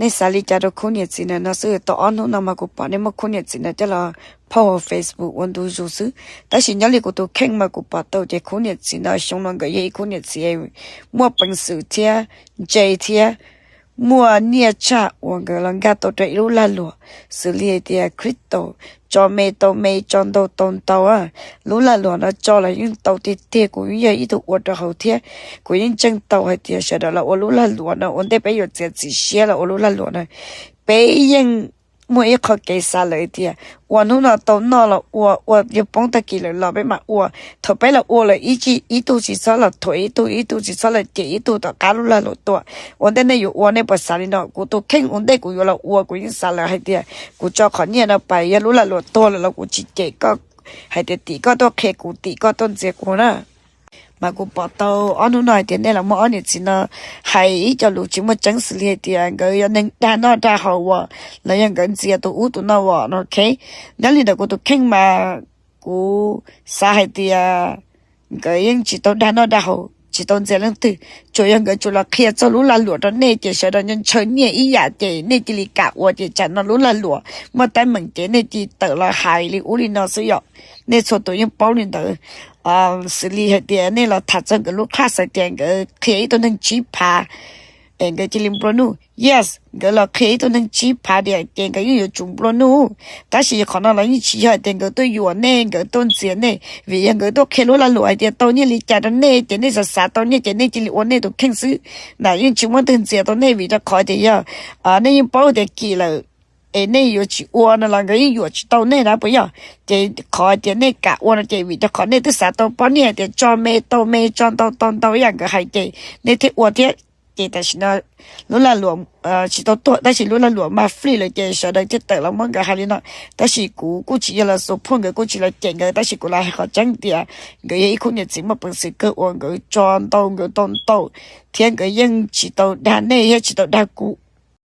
Nej xav li cas rau khub niam txiv ntawm no xwb? Tau ob hnub no mas kuv pom nej muab khub niam txiv ntawd coj los post hauv Facebook ua ntu zus xwb. Tab sis nyob li kuv tus kheej mas kuv pom tau tias khub niam txiv ntawd xyoo no nkawd yog ib khub niam txiv muaj peev xwm thiab ntse thiab muaj nyiaj tshaj uas nkawd los nkag tau rau ib lub lag luam xws li hais tias crypto, tso me tau me, tso ntau tau ntau. Lub lag luam no tso los yeej tau tiag tiag, kuv yeej yog ib tug ua rau hauv thiab kuv yeej ntseeg tau hais tias sawv daws los ua lub lag luam no ua ntej peb yuav txiav txim siab los ua lub lag luam no, peb yeej muaj ib qho kev xav lawm tias ua hnub no tau noj los ua, ua yog poob tag kis lawm los peb mam ua. Thaum peb los ua lawm ib tug tsis txhob los thuam ib tug, ib tug tsis txhob los cem ib tug tom qab lub lag luam tuaj. Ua ntej nej yuav ua nej puas xav li no? Kuv tus kheej ua ntej kuv yuav los ua kuv yeej xav lawm hais tias kuv tso qhov nyiaj no pais, yog lub lag luam tuag lawm los kuv tsis cem koj hais tias tim koj tuaj qhia kuv, tim koj tuaj ntxias kuv na. Mas kuv pom tau ob hnub no hais tias nej los muab ob niam txiv no hais ib co lus tsis muaj tseeb xws li hais tias nkawd yog neeg dag noj dag haus as, los yog nkawd ntxias tus ub tus no as no, ok. Nyob li ntawm kuv tus kheej mas kuv xav hais tias nkawd yeej tsis tau dag noj dag haus, tsis tau ntxias leej twg, tsuas yog nkawd tsuas los qhia txog lub lag luam rau nej ces sawv daws ntshaw nyiaj ib yam ces nej cia li kam ua ces tsam no lub lag luam muaj teeb meem ces nej cia li tawm los hais li ub li no xwb yom. Nej txhua tus yeej paub li ntawd. Xws li hais tias nej los tham txog nkawd lub class hais tias nkawd qhia ib tug neeg tsib phav es nkawd cia li nplua nuj. Yes, nkawd los qhia ib tug neeg tsib phav tias ces nkawd yeej yuav tsum nplua nuj. Tab sis qhov no los yeej tsis yog hais tias nkawd tuaj yuam nej, nkawd tuaj ntxias nej, vim yog nkawd tuaj qhia lub lag luam hais tias tau nyiaj li cas rau nej ces nej xav xav tau nyiaj ces nej cia li ua nej tus kheej xwb. Nram yeej tsis muaj leej twg ntxias tau nej vim rau qhov tias yog nej yeej paub tias kim lawm es nej yuav tsis ua no los nkawd yeej yuam tsis tau nej na puas yog? Ces qhov tias nej kam ua no ces vim rau qhov nej twb xav tau poj niam tias tso me tau me, tso ntau tau ntau ib yam nkawd hais ces nej thiaj ua thiab. Ces tam sim no lub lag luam tsis tau tuag tab sis lub lag luam mas free lawm ces sawv daws thiaj tawm los muab nkawd hais li no. Tab sis kuv kuj tsis yog los support nkawd, kuj tsis los cem nkawd, tab sis kuv los hais qhov tseeb tias nkawd yog ib khub niam txiv muaj peev xwm kawg uas nkawd tso ntau nkawd tau ntau thiab nkawd yeej tsis tau dag nej thiab tsis tau dag kuv.